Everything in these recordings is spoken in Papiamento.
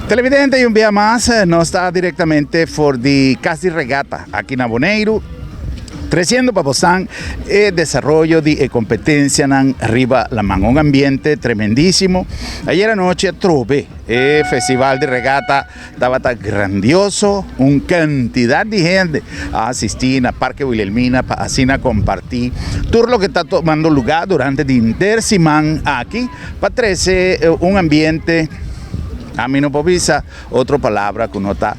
Televidente y un bia mas nos ta directamente for di Cas di Regata aki na Boneiru treciendo pa bosan e desaroyo di e competencianan riba laman. Un ambiente tremendisimo. Ayer anochi atrobe e festival di regata Tabata grandioso, un cantidad di hende a asisti na Parke Wilhelmina pa asina comparti tur loke ta tomando luga durante di henter siman aki pa trece un ambiente, ami no por bisa otro palabra cu no ta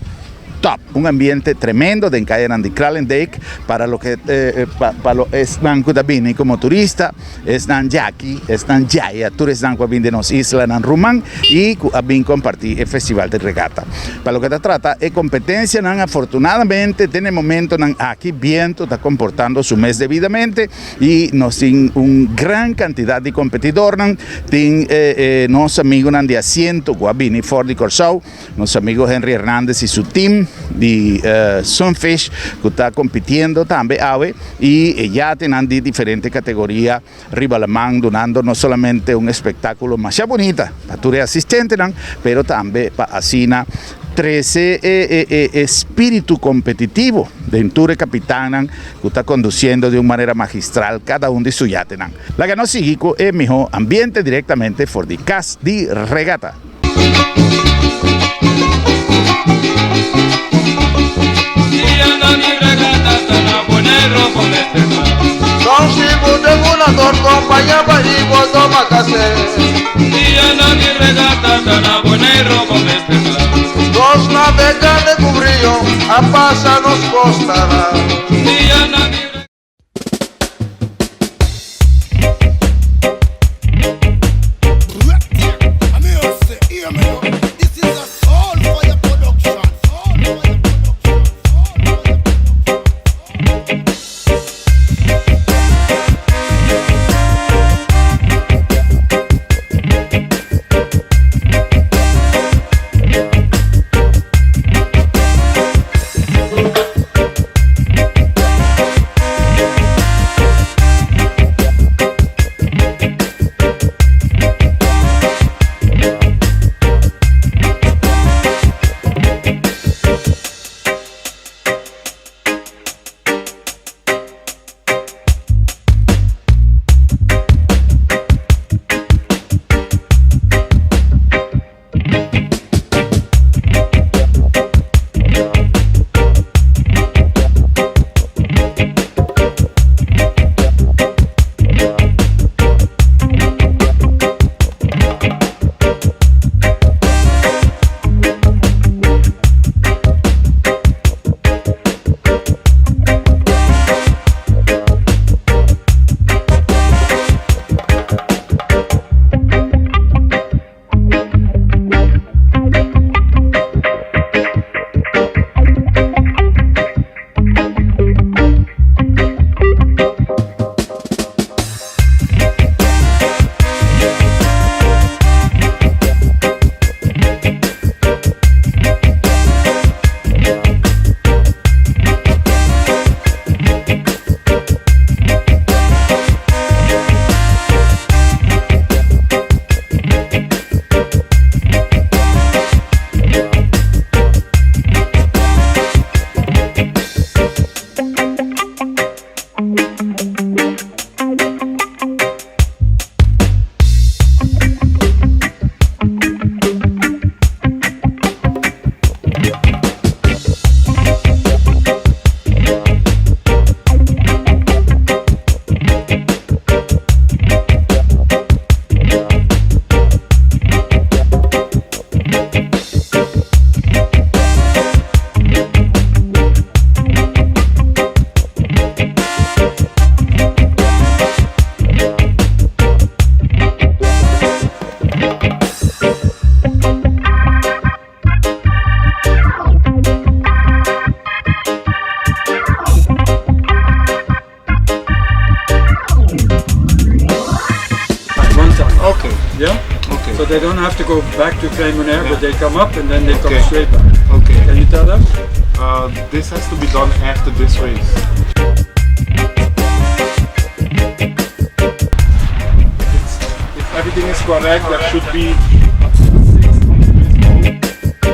top, un ambiente tremendo den cayanan di Kralendijk para loke pa lo esnan cu ta bini como turista. Esnan djaki, esnan djaya, tur esnan ku a bin di nos islanan ruman i ku a bin kompartí e festival di regata. Pa loke ta trata e kompetensianan, afortunadamente den e momentonan aki bientu ta komportando su mes debidamente i nos tin un gran kantidat di kompetidornan. Tin nos amigunan di Asiento ku a bini for di Kòrsou. Nos amigo Henry Hernandez y su team di Sunfish cu ta compitiendo tambe awe y e yatenan di diferente categoria riba laman dunando no solamente un espectaculo masha bunita pa tur e asistentenan pero tambe pa asina trece e espiritu competitivo den tur e capitannan cu ta conduciendo di un manera magistral cada un di su yatenan. Laga nos sigui cu e miho ambiente directamente for di Cas di Regata. Okay. Yeah? Okay. So they don't have to go back to Klein Bonaire, but they come up and then they come Okay. straight back. Okay. Can you tell them? This has to be done after this race. It's, if everything is correct, there should be six on this boat.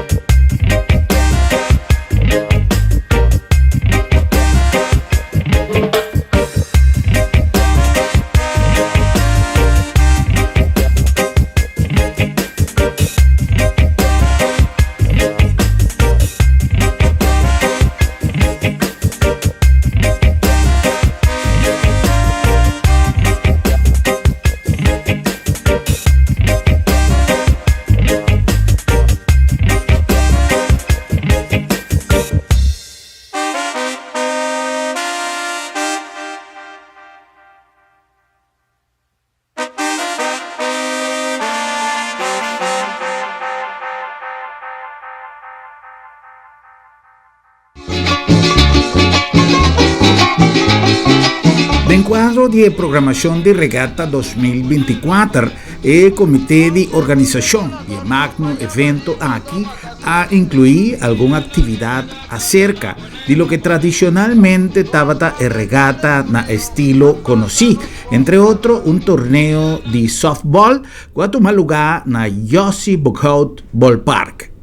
kuadro di e programashon di Regata 2024, e komité di organisashon di e magno evento aki a inkluí algun aktividat aserka di loke tradishonalmente tabata e regata na estilo konosí, entre otro un torneo di sòftbòl ku a tuma lugá na Yossi Boekhout Ballpark.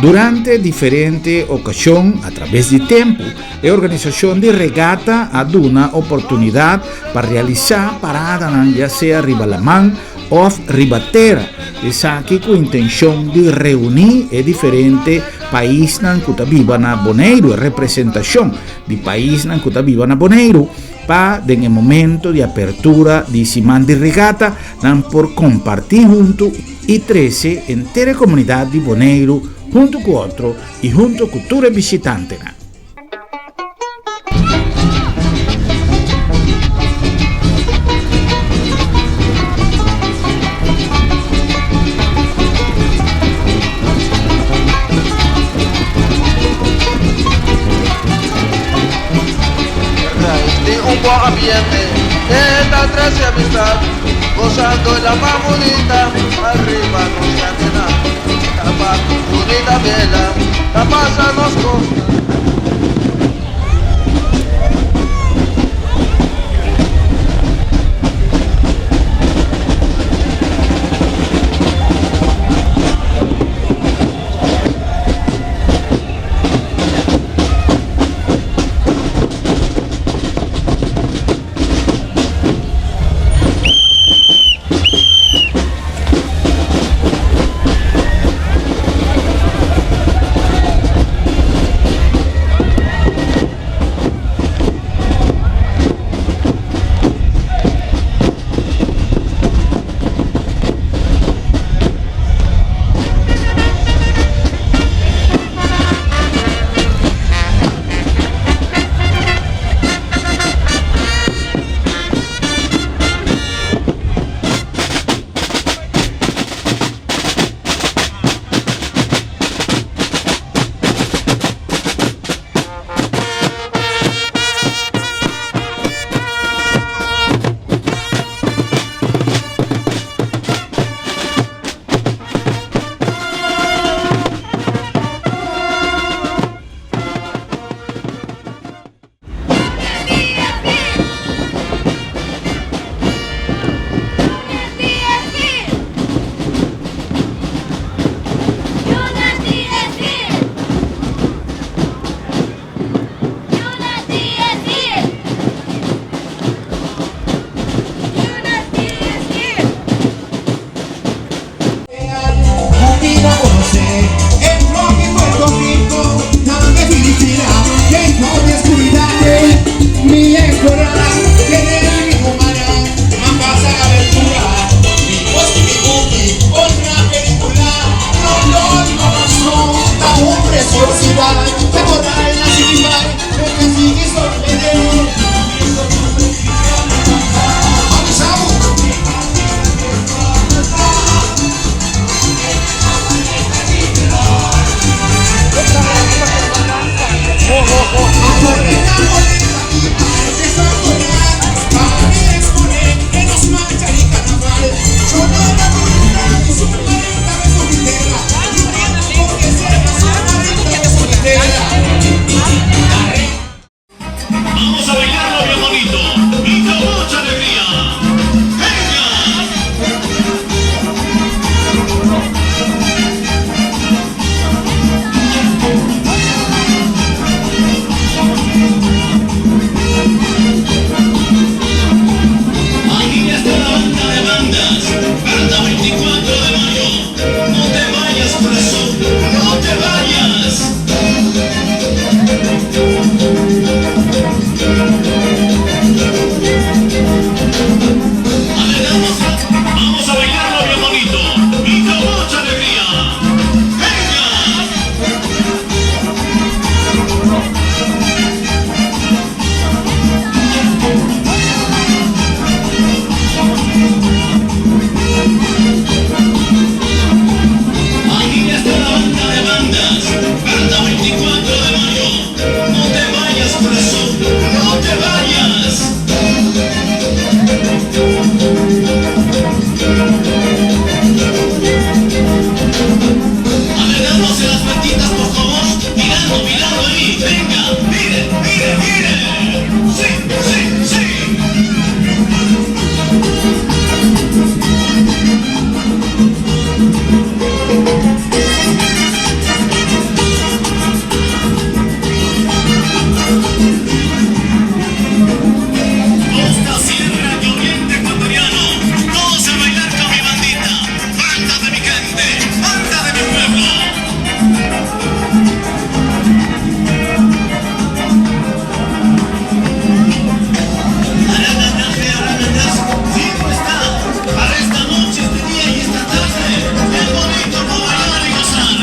Durante diferente okashon atrabes di tempu, e organisashon di regata a duna oportunidat pa realisá paradanan ya sea riba laman òf riba tera, esaki ku intenshon di reuní e diferente paisnan ku ta biba na Boneiru, e representashon di paisnan ku ta biba na Boneiru, pa den e momento di apertura di siman di regata nan por kompartí huntu i trese henter e komunidat di Boneiru huntu ku otro i huntu ku tur e bishitantenan. Tin un bon ambiente, e ta trece amistad, gozando la mas bonita, arriba nos camina, ta bonita bela, ta pasa nos costa. Vamos a bailarlo bien bonito y con mucha alegría. ¡Venga! Aquí está la banda de bandas, banda 24 de mayo. No te vayas, corazón, no te vayas. A ver, vamos a bailarlo bien bonito y con mucha alegría. ¡Venga! Aquí está la banda de bandas, banda 24 de mayo. No te vayas, corazón, no te vayas. A ver, dándose las vueltitas, por favor. Mirando, mirando ahí. Venga, mire, mire, mire. Sí, sí, sí. Costa, Sierra y Oriente Ecuatoriano. Todos a bailar con mi bandita. Banda de mi gente, banda de mi pueblo. Tiempo está para esta noche, este día y esta tarde. Es bonito no bailar y gozar.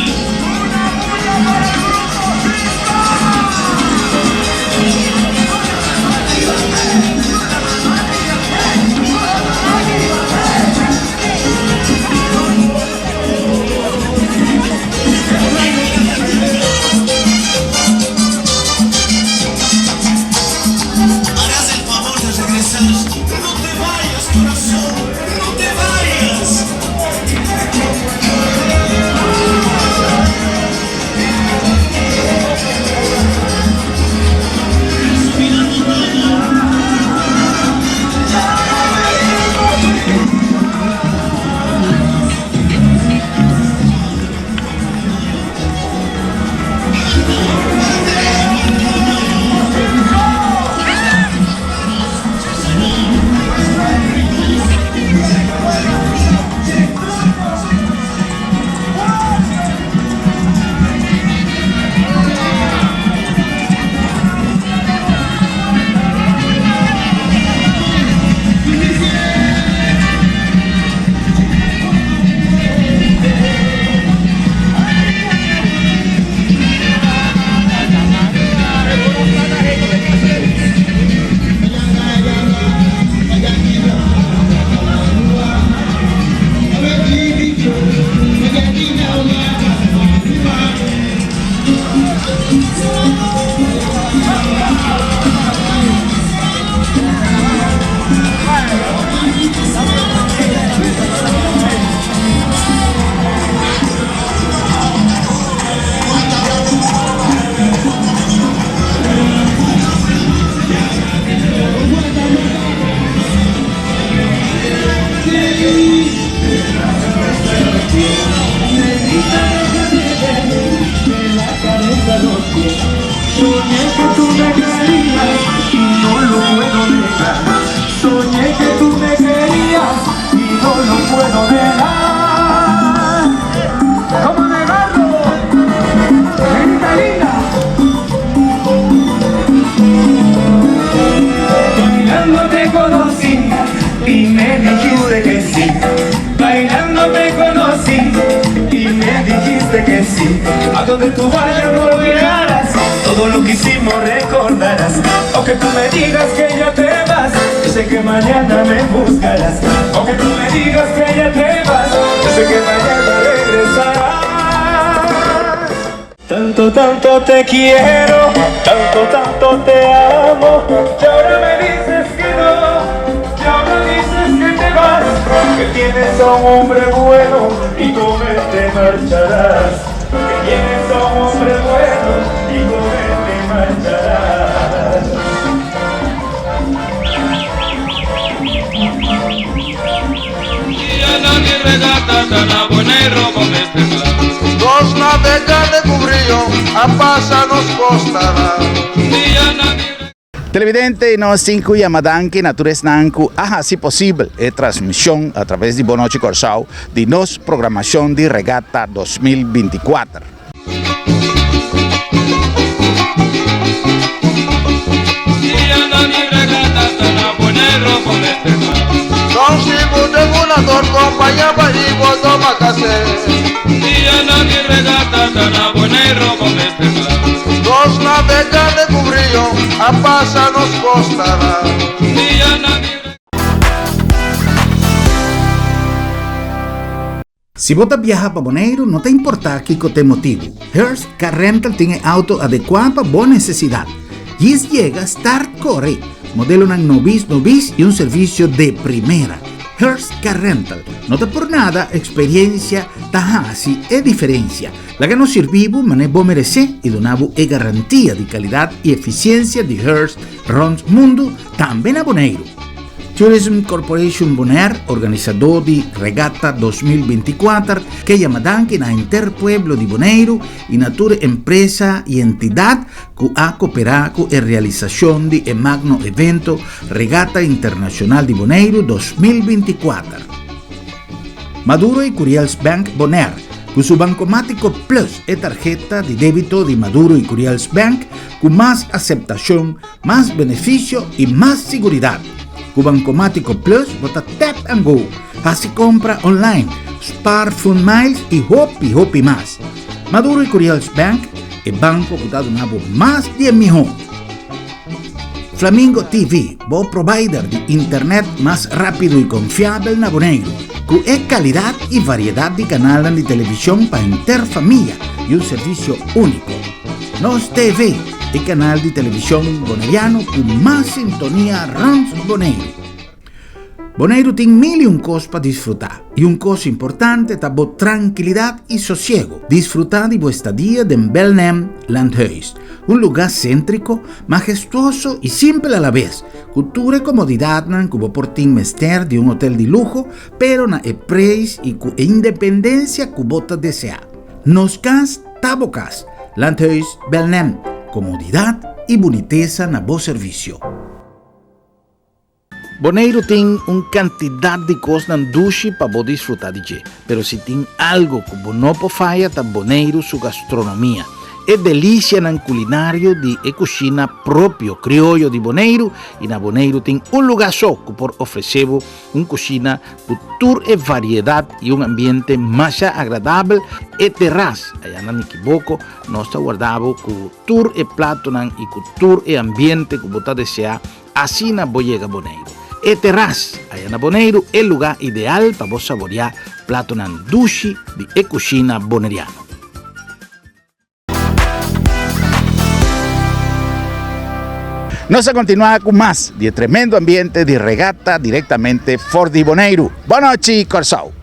Harás el favor de regresar. No te vayas, corazón. No te vayas. Mirando todo. Soñé que tú me querías y no lo puedo negar. Soñé que tú me querías y no lo puedo negar. ¿Cómo negarlo? Negrita linda. Bailando te conocí y me dijiste que sí. Bailando te conocí y me dijiste que sí. A donde tú vayas no olvidarás todo lo que hicimos recordarás. Aunque tú me digas que ya te vas, yo sé que mañana me buscarás. Aunque tú me digas que ya te vas, yo sé que mañana regresarás. Tanto, tanto te quiero, tanto, tanto te amo. Y ahora me dices que no, y ahora dices que te vas, que tienes a un hombre bueno y con él te marcharás. Que tienes a un hombre bueno y con él te marcharás. regata ta na Boneiru bo mester ta. Nos navegante ku brio a pasa nos kostará. Dia na mi Televidente, nos tin ku yama danki na tur esnan ku a hasi posibel e transmishon a traves di Bon Nochi Kòrsou di nos programashon di Regata 2024. Si bo ta biaha pa Boneiru, no ta importá kiko ta e motibu, Hertz Car Rental tin e auto adekuá pa bo nesesidat. Djis yega, start kore! Modelonan nobis nobis i un servisio de primera. Hertz Car Rental, no ta por nada eksperensia ta hasi e diferensia. Laga nos sirbi bo manera bo meresé i duna bo e garantia di kalidat i efisiensia di Hertz rònt mundu, tambe na Boneiru. Tourism Corporation Bonaire, organisadó di Regata 2024, ke yama danki na henter pueblo di Boneiru i na tur empresa i entidat ku a koperá ku e realisashon di e magno evento Regata Internashonal di Boneiru 2024. Maduro i Curiels Bank Bonaire, ku su Bankomátiko Plus, e tarheta di débito di Maduro i Curiels Bank ku mas aseptashon, Mas beneficio y mas siguridad. Cu Bancomático Plus bo ta tap and go, haci compra online, spaar fun miles y hopi hopi mas. Maduro y Curiels Bank, e banco cu ta duna bo mas di e miho. Flamingo TV, bo provider di internet mas rapido y confiabel na Boneiru, cu e calidad y variedad di canalnan di television pa henter famia y un servicio unico. Nos TV, e kanal di televishon boneriano ku mas sintonia rònt Boneiru. Boneiru tin mil i un kos pa disfrutá, i un kos importante ta bo trankilidat i sosiego. Disfrutá di bo estadia den Belnem Landhuis, un lugá séntriko, mahestuoso i simpel alabes, ku tur e komodidatnan ku bo por tin mester di un hotel di luho, pero na e preis i ku e independensia ku bo ta deseá. Nos kas ta bo kas. Landhuis Belnem, komodidat i bunitesa na bo servisio. Boneiru tin un kantidat di kosnan dushi pa bo disfrutá di dje, pero si tin algu ku bo no por faya ta Boneiru su gastronomia. E delisianan kulinario di e kushina propio krioyo di Boneiru i na Boneiru tin un lugá so ku por ofresé bo Un kushina ku tur e variedat i un ambiente masha agradabel, e terras aya na Nikiboko nos ta warda bo ku tur e platonan i ku tur e ambiente ku bo ta deseá, asina bo yega Boneiru. E terras aya na Boneiru e lugá ideal pa bo saboriá platonan dushi di e kushina boneriano. Nos a continua cu mas di e tremendo ambiente di regata directamente for di Boneiru. Bon nochi, Corsou!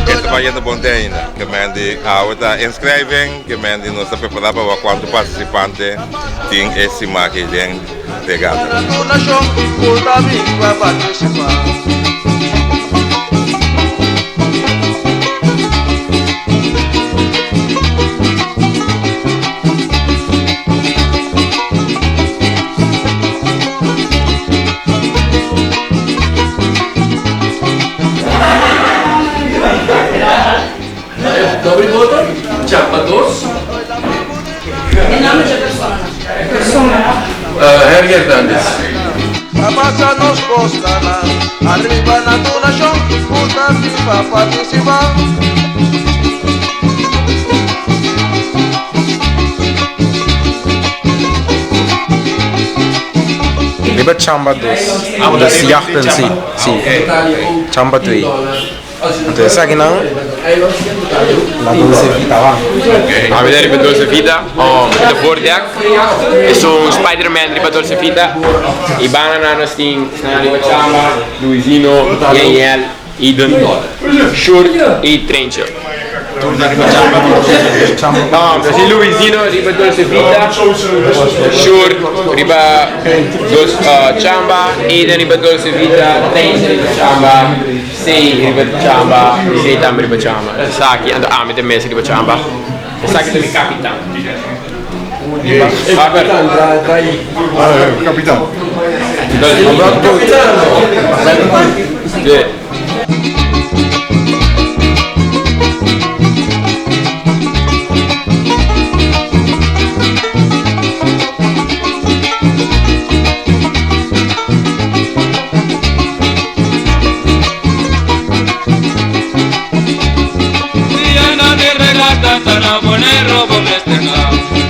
E ta bayendo bon te ainda. Ke men di awe ta inschrijving, ke men di nos ta prepara pa wak kuantu partisipante tin e siman aki den regata. Dobre boto, chapa dos. E nomber dje persona. Persona. Henry Hernandez. A pasa nos costanan arriba na tu nacion cu ta bin pa participa. Riba chamba dos. Dus jachtpunt si, si. Chamba twee. Anto esakinan. La Dolce Vita wa. Ami ta riba Dolce Vita, e ta voordek, esun Spiderman riba Dolce Vita y banda nan nos tin esnan riba Chamba, Luisino, Yeniel, Eden, Sjoerd y Treintje. Tur ta riba Chamba. Nos tin Luisino riba Dolce Vita, Sjoerd riba Chamba, Eden riba Dolce Vita, Treintje riba Chamba. Sei riba chamba, sei tambe riba chamba. Esaki, anto ami ta mes riba chamba. Esaki ta mi kapitan. Kapitan.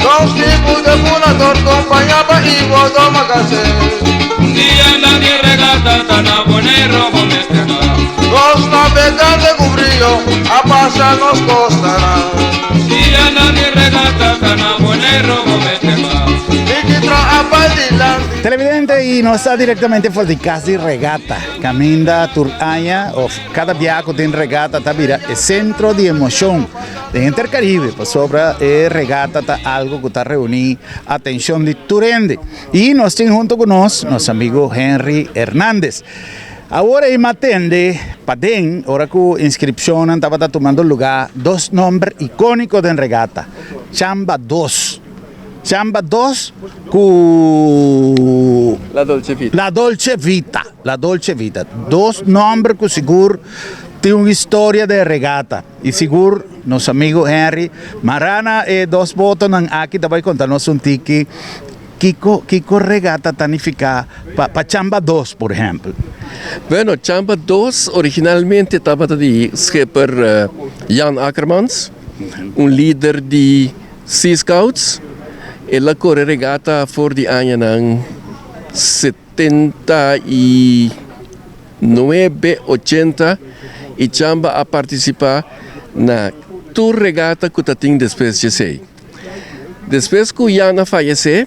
Dos tipos de fundador compañaba y voto Dos navegantes cubrío a pasar nos costará. Televidente y nos ta directamente for di cas di regata. Caminda tur aña of cada bia cu tin regata ta bira e centro di emocion den henter Caribe pasobra e regata ta algo cu ta reuni atencion di tur hende. Y nos tin hunto cu nos nos amigo Henry Hernandez. Awor ey matende paden ora cu inscripcionnan tabata tumando lugar dos nomber iconico den regata, Chamba dos. Chamba dos ku. La Dolce Vita. La Dolce Vita, La Dolce Vita. Dos nomber ku sigur tin un historia den regata. I sigur nos amigo Henry Marana e dos botonan aki ta bai konta nos un tiki kiko kiko regata ta nifiká pa pa Chamba dos por ehèmpel. Bueno, Chamba dos originalmente tabata di schipper Jan Akkermans, un lider di. Sea Scouts, el a kore regata for di añanan 79, 80 i Chamba a partisipá na tur regata ku ta tin despues djesei. Despues ku Jan a fayesé,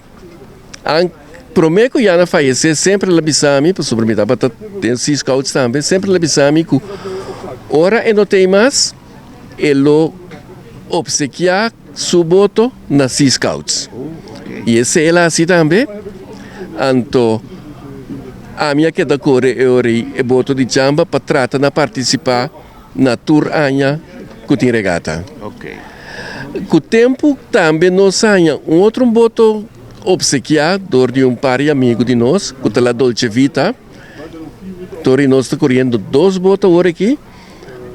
an promé ku Jan a fayesé semper el a bisa mi, pasobra mi tabata den Sea Scouts tambe, semper el a bisa mi ku ora e no t'ei mas, E lo obsekiá su boto na Sea Scouts. I esei el a hasi tambe. Anto ami a keda kore e ora ei e boto di chamba pa trata na partisipá na tur aña ku tin regata. Ku tempu tambe nos haña un otro boto obsekiá dor di un par di amigu di nos ku ta La Dolce Vita. Tori nos ta koriendo dos boto awor aki.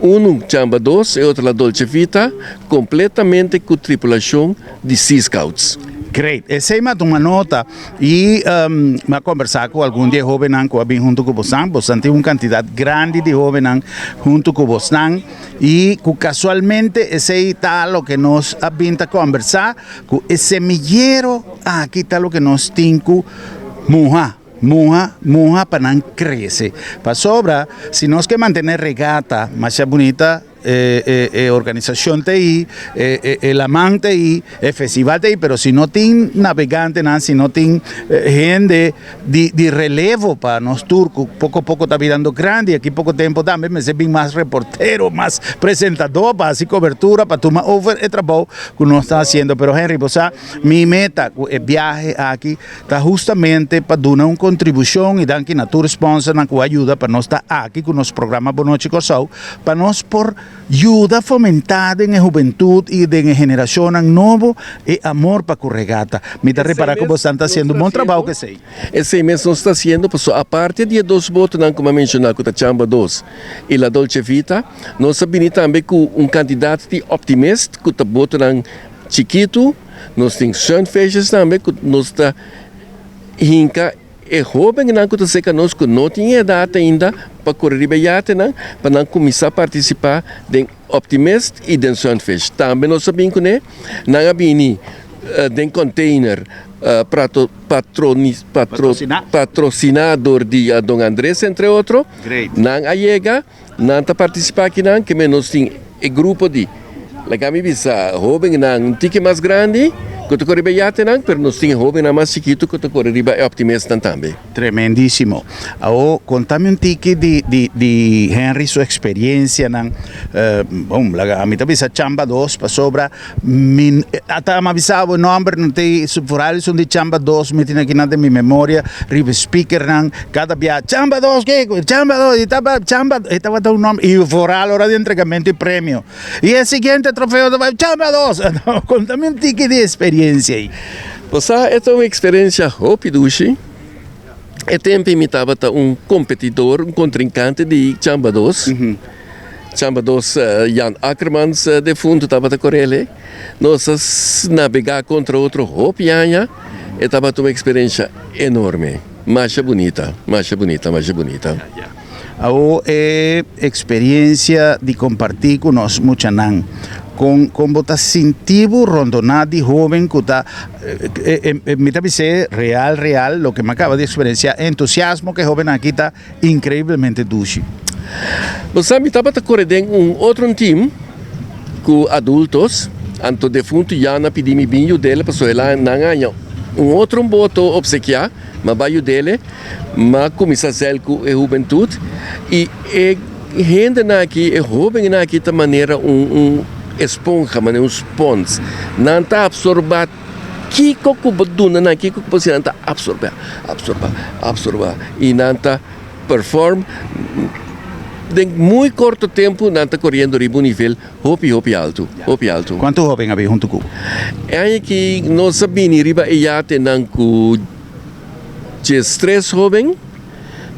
Unu chamba dos e otro la Dolce Vita, completamente cu tripulacion di Sea Scouts. Great. Esey mi a tuma nota y mi a conversa cu algun di e hobennan cu a bin hunto cu bosnan. Bosnan tin un cantidad grandi di hobennan hunto cu bosnan y cu casualmente esey ta loke nos a bin ta conversa cu e semillero aki ta loke nos tin cu muha. Muha, muha pa nan crece. Pasobra si nos ke mantene regata masha bunita, e e e organisacion ta ei, e e e laman ta ei, e festival ta ei, pero si no tin nabegantenan, si no tin hende di di relevo pa nos tur cu poco poco ta birando grandi, aki poco tempo tambe mester bin mas reportero, mas presentador pa haci cobertura, pa tuma over e trabou cu nos ta haciendo. Pero Henry, bo sa mi meta cu e biahe aki Ta hustamente pa duna un kontribushon i danki na tur sponsornan ku a yuda pa nos ta aki ku nos programa Bon Nochi Kòrsou pa nos por yuda fomentá den e hubentut i den e generashonnan nobo e amor pa ku regata. Mi ta repará ku bosnan ta hasiendo un bon trabou ku esei. Esei mes nos ta hasiendo pasobra aparte di e dos botonan ku mi a menshoná ku ta Chamba dos i La Dolce Vita nos a bini tambe ku un kantidat di Optimist ku ta botonan chikitu. Nos tin sunfishes tambe ku nos ta hinka e hóbennan ku ta serka nos ku no tin edat ainda pa kore riba e yatenan pa nan kuminsá partisipá den Optimist i den Sunfish. Tambe nos a bin kuné, nan a bini den container patrosiná dor di Don Andres entre otro. Nan a yega, nan ta partisipá akinan, ke men nos tin. e grupo di, laga mi bisa, hóbennan un tiki mas grandi ku ta kore riba e yatenan, pero nos tin e hóbennan mas chikitu ku ta kore riba e Optimistnan tambe. Tremendísimo. Awor, konta mi un tiki di di di Henry su eksperiencianan. Bon, laga mi ta bisa Chamba dos pasobra Mi ata a bisa bo nomber no te vooral esun di chamba dos mi tin akinan den mi memoria riba speakernan cada bia chamba dos ke chamba dos y taba chamba e tabata un nomber y vooral ora di entregamento di premio y e siguiente trofeo ta bai chamba dos conta mi un tiki di experiencia ey. Bo sa e ta un experiencia hopi dushi e tempo mi tabata un competidor un contrincante di chamba dos. Chamba dos Jan Akkermans defuntu tabata korele. Nos a nabegá kontra otro hopi aña. E tabata un eksperensha enorme. Masha bunita, masha bunita, masha bunita. Awor e eksperensia di kompartí ku nos muchanan, kon kon bo ta sinti bo rondoná di hóben ku ta, mi ta bis'é real real loke mi a kaba di eksperensiá, e entusiasmo ku e hóbennan aki ta Increiblemente dushi. Bo sa mi tabata kore den un otro team ku adultos, anto defuntu Jan a pidi mi bin yud'el pasobra el a nan haña un otro boto obsekiá, m'a bai yud'el, m'a kuminsá sèl ku e hubentut i e hendenan aki, e hóbennan aki ta manera un un esponha, manera un spons, nan ta apsorbá. Kiko ku bo duna nan, kiko ku bo hasi nan ta apsorbá, apsorbá, apsorbá i nan ta perform den muy korto tempu nan ta koriendo riba un nivel hopi hopi altu, hopi altu. Kuantu hoben a bin huntu ku bo? E aña aki nos a bini riba e yatenan ku diestres hoben,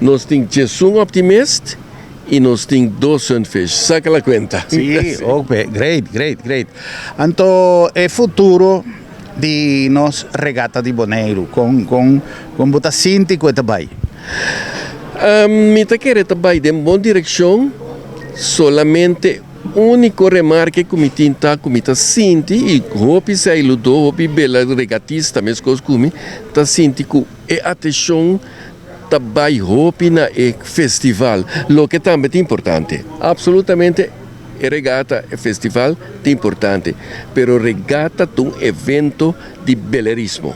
nos tin diesun optimist I nos tin dos sunfish. Saca la cuenta. Sí, ok, great, great, great. Anto e futuro di nos regata di Boneiru, con, con, con bo ta sinti cu e ta bay? Mi ta kere ta bay den bon direccion, solamente unico remarke cu mi tin ta cu mi ta sinti, y hopi sailudó, hopi bela regatista mescos cu mi, ta sinti cu e atencion ta bai hopi na e festival, loke tambe ta importante. Absolutamente e regata, e festival ta importante, pero regata ta un evento di belerismo.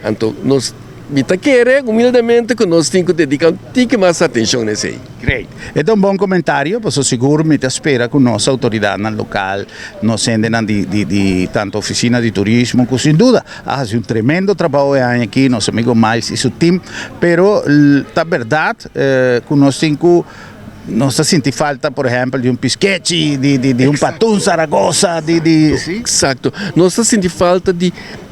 Anto nos, mi ta kere humildemente ku nos tin ku dedica un tiki mas atencion na esei. Great. E ta un bon comentario, pasobra sigur mi ta spera cu nos autoridadnan local, nos hendenan di di di tanto oficina di turismo cu sin duda a haci un tremendo trabao e aña aki, nos amigo Miles y su team, pero ta berdad cu nos tin cu nos ta sinti falta por ehempel di un piskechi, di di di un patun Zaragoza, di di. Exacto. Nos ta sinti falta di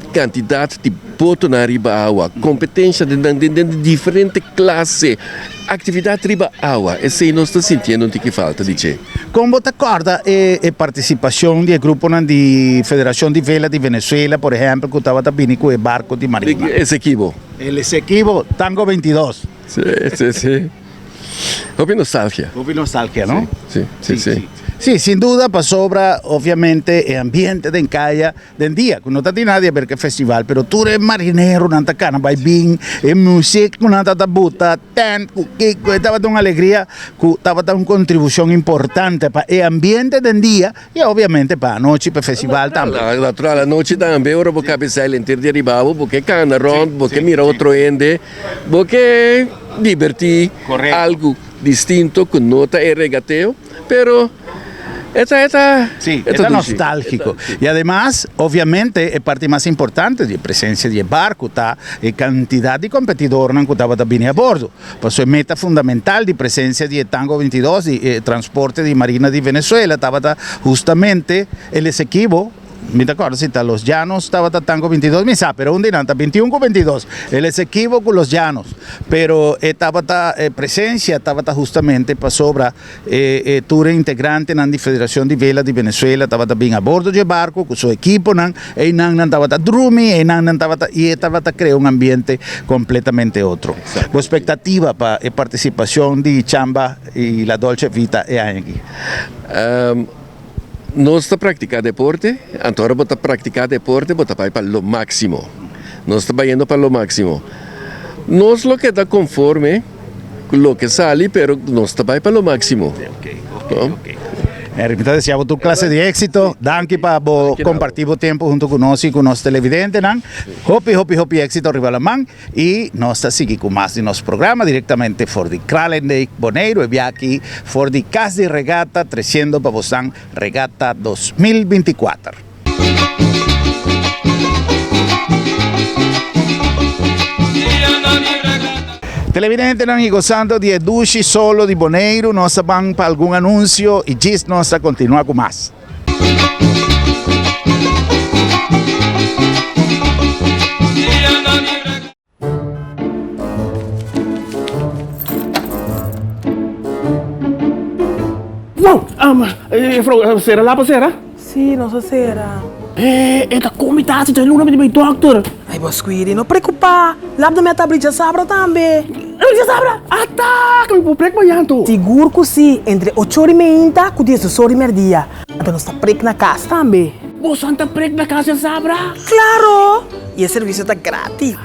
cantidad di botonan riba awa, competencia den den den diferente clase. Actividad riba awa, esey nos ta sintiendo un tiki falta di dje. Con bo ta corda e e participacion di e gruponan di Federacion di Vela di Venezuela, por ehempel, cu tabata bini cu e barco di marina? Esequibo. El Esequibo, Tango 22. Si, si, si. Hopi nostalgia. Hopi nostalgia, no? Si, si, si. Si, sin duda, pasobra obviamente e ambiente den caya Den dia ku no ta tin nada di aber ku e festival, pero tur e marineronan ta kana bai bin, e music ku nan ta ta buta, tent ku kiko, e tabata un alegria ku tabata un kontribushon importante pa e ambiente den dia i obviamente pa anochi pa e festival tambe. Natural, anochi tambe ora bo kabesá e lenter di ariba bo, bo ke kana rònt, bo ke mira otro hende, bo ke dibertí algu distinto ku no ta e regateo, pero. E ta, e ta, Sí, e ta nostálgico. Y ademas, obviamente, e parti mas importante di e presencia di e barco ta e cantidad di competidornan cu tabata bini a bordo. Pasobra e meta fundamental di presencia di e Tango 22, di e transporte di marina di Venezuela, tabata justamente el Esequibo, Mi ta kòrda si ta Los Llanos tabata tango bintidos, mi sa, pero un di nan ta bintiun ku bintidos. El Esequibo ku Los Llanos. Pero e tabata, e presencia tabata hustamente pasobra e e tur e integrantenan di Federacion di Vela di Venezuela tabata bin a bordo dje barco ku su ekiponan, einan nan tabata drumi, einan nan tabata, i e tabata krea un ambiente completamente otro. Bo expectativa pa e participacion di Chamba i La Dolce Vita e aña aki? Nos ta praktiká deporte, anto ora bo ta praktiká deporte bo ta bai pa lo máksimo. Nos ta bayendo pa lo máksimo. Nos lo keda konforme ku loke sali pero nos ta bai pa lo máksimo. Ok, ok, ok. Henry, mi ta desea bo tur clase di exito. Danki pa bo comparti bo tempo hunto cu nos y cu nos televidentenan. Hopi, hopi, hopi exito riba laman y nos ta sigui cu mas di nos programa directamente for di Kralendijk, Boneiru. E bia aki for di Cas di Regata, treciendo pa bosan Regata 2024. Televidentenan y gozando di e dushi solo di Boneiru, nos ta ban pa algun anuncio y djis nos ta continua cu mas. Wow! Juffrouw, sera lapa sera? Sí, nos a sera. Eh, e ta komi tasi dje luna mi di bai dokter. Ai, bo Squiri, no preocupa. Lap de mi a ta abri djasabra tambe. Abri djasabra? Ata! Ke mi por prek mañan anto? Sigur ku si, entre ocho ora i meinta ku diesdos ora i merdia. Anto nos ta prek na kas tambe. Boso ta prek na kas djasabra? Klaro! I e servisio ta gratis.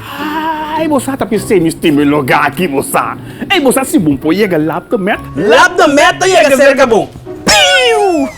Ai, bo sa ta pis'é mi stima e lugá aki, bo sa. Ei, bo sa si bon por yega Lap de Met? Lap de Met ta yega serka bo. Piu!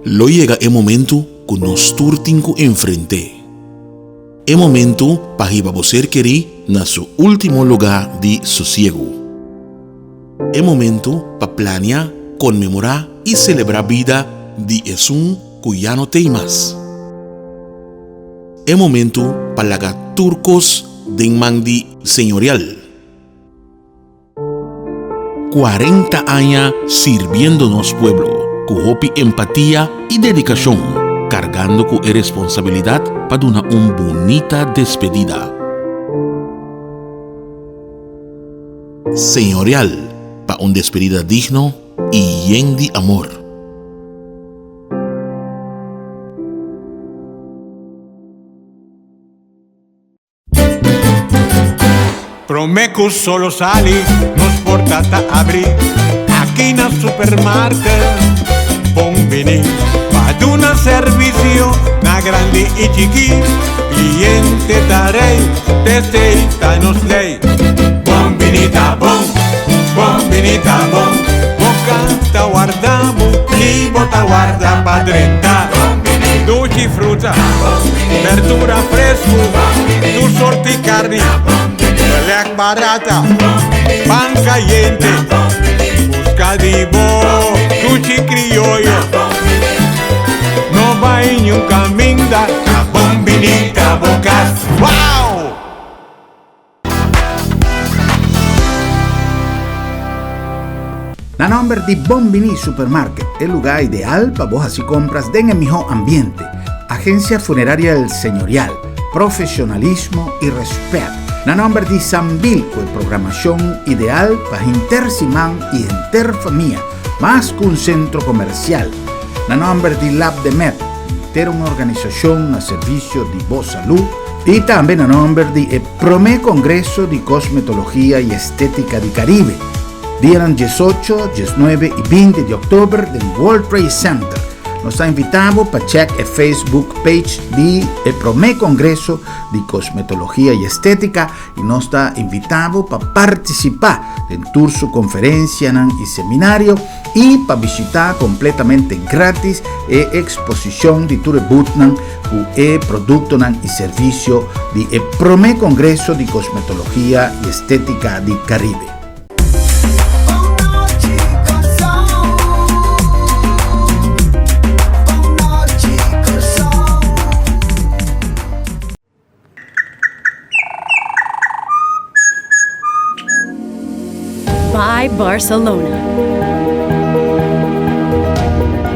Lo yega e momentu ku nos tur tin ku enfrent'é. E momentu pa hiba bo ser kerí na su último lugá di sosiegu. E momentu pa plania, konmemorá i selebrá bida di esun ku ya no t'ei mas. E momentu pa laga tur kos den man di Señorial. 40 aña sirbiendo nos pueblo ku hopi empatia i dedikashon, kargando ku e responsabilidat pa duna un bunita despedida. Señorial pa un despedida digno i yen di amor. Prome cu solo sali, nos porta ta abri aki na Supermarket. Bon bini pa duna servicio na grandi y chiki. Cliente ta rey, t'esey ta nos ley. Bon bini ta bon, bon bini ta bon. Bo canta warda bo y bo ta warda pa drenta. Duchi fruta, berdura fresco, tur sorti carni, beleg barata, pan cayente. Busca di bo duchi crioyo. No bay niun caminda, ta bon bini ta bo cas. Wow! Na nomber di Bon Bini Supermarket, e lugá ideal pa bo hasi kompras den e mihó ambiente. Agencia Funeraria El Señorial, profesionalismo y respet. Na nomber di Sambil ku e programacion ideal pa henter siman y henter famia, mas ku un centro comercial. Na nomber di Lab de Med, henter un organisacion na servicio di bo salud. Y tambe na nomber di e Prome Congreso di Cosmetologia y Estetica di Caribe, dianan diesocho, diesnuebe y binti di october den World Trade Center. Nos ta invita bo pa check e Facebook page di e Prome Congreso di Cosmetologia y Estetica y nos ta invita bo pa participa den tur su conferencianan y seminario y pa bishita completamente gratis e exposicion di tur e boothnan cu e productonan y servicio di e Prome Congreso di Cosmetologia y Estetica di Caribe. Goodbye, Barcelona.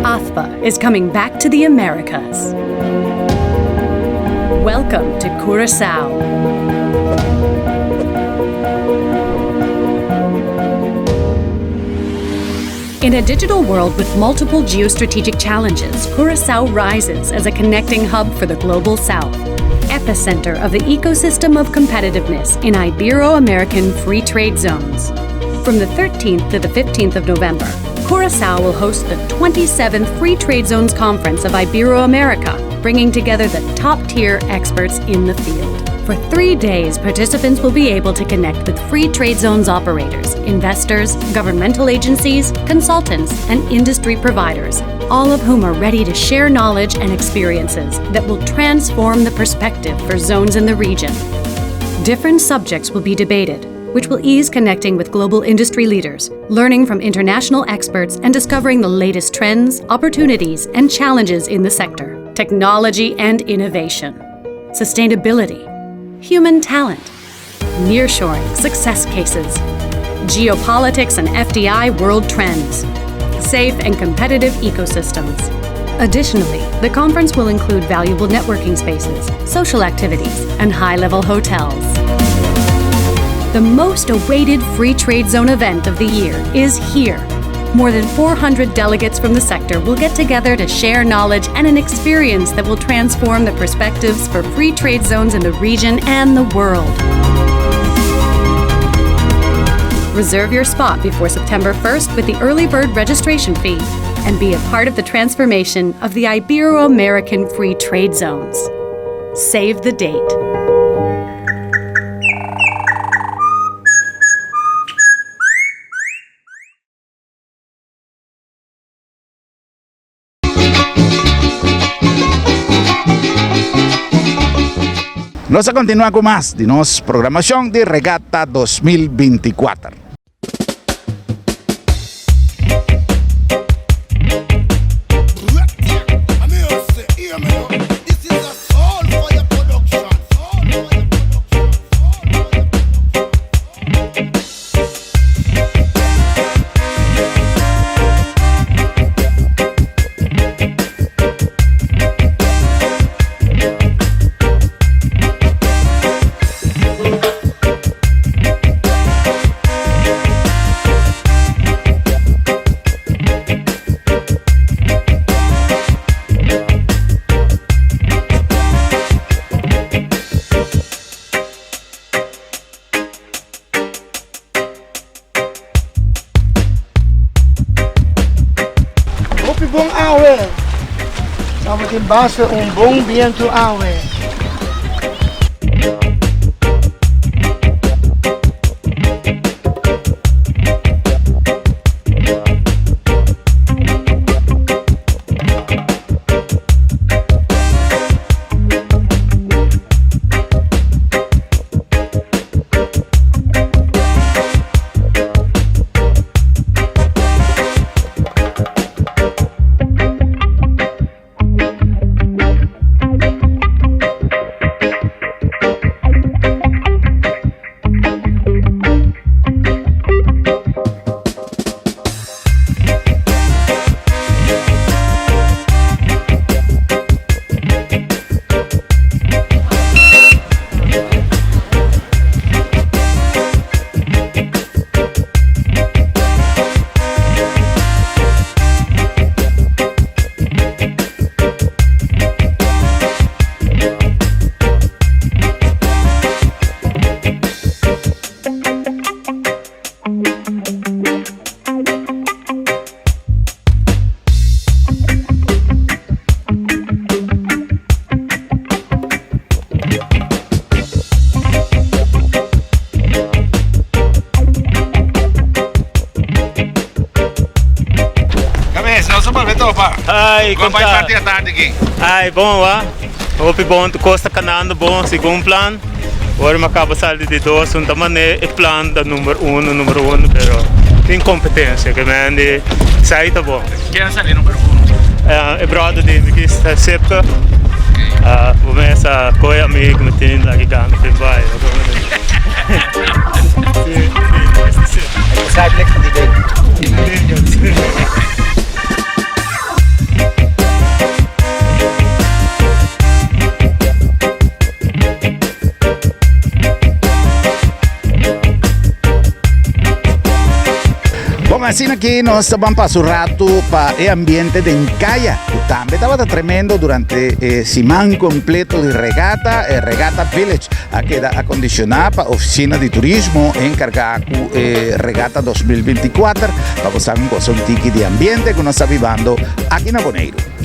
AFBA is coming back to the Americas. Welcome to Curacao. In a digital world with multiple geostrategic challenges, Curacao rises as a connecting hub for the global south, epicenter of the ecosystem of competitiveness in Ibero American free trade zones. From the 13th to the 15th of November, Curacao will host the 27th Free Trade Zones Conference of Ibero-America, bringing together the top tier experts in the field. For three days, participants will be able to connect with free trade zones operators, investors, governmental agencies, consultants, and industry providers, all of whom are ready to share knowledge and experiences that will transform the perspective for zones in the region. Different subjects will be debated, which will ease connecting with global industry leaders, learning from international experts, and discovering the latest trends, opportunities, and challenges in the sector, technology and innovation, sustainability, human talent, nearshoring success cases, geopolitics and FDI world trends, safe and competitive ecosystems. Additionally, the conference will include valuable networking spaces, social activities, and high level hotels. The most awaited free trade zone event of the year is here. More than 400 delegates from the sector will get together to share knowledge and an experience that will transform the perspectives for free trade zones in the region and the world. Reserve your spot before September 1st with the early bird registration fee and be a part of the transformation of the Ibero American Free Trade Zones. Save the date. Nos a kontinuá ku mas di nos programashon di Regata 2024. Hopi bon awe. Tabatin basta un bon bientu awe. Cabes, nos a bolbe topa. Ai, Con bai parti atardi aki? Ai, bon wa. Hopi bon, tur cos ta canando bon segun plan. Ora mi a caba sali di dos, un ta mane e plan ta number uno, number uno, pero tin competencia, ke men di sai ta bon. Ken a sali number uno? E brother di mi kis Sipke. Bo mes a koe amigo mi tin laki gana fin bai. asina aki nos ta ban pasa un ratu pa e ambiente den kaya, ku tambe tabata tremendo durante e siman kompleto di regata. E Regata Village a keda akondishoná pa Ofisina di Turismo enkargá ku e Regata 2024 pa bo sa un gosa un tiki di ambiente ku nos ta bibando aki na Boneiru.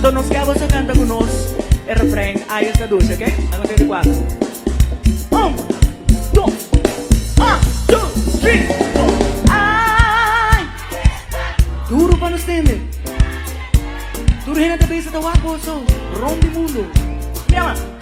Anto nos ke boso kanta ku nos e refrein Ay esta dushi, ok? A konta di kuater. Un, dos, un, two, three, four. Ay! Duru pa nos tende. Tur hende ta bisa ta wak boso rond di mundu. Mira mas.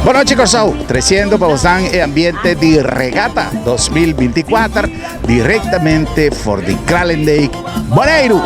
Bon nochi Kòrsou, tresiendo pa bosan e ambiente di Regata 2024 direktamente for di Kralendijk, Boneiru.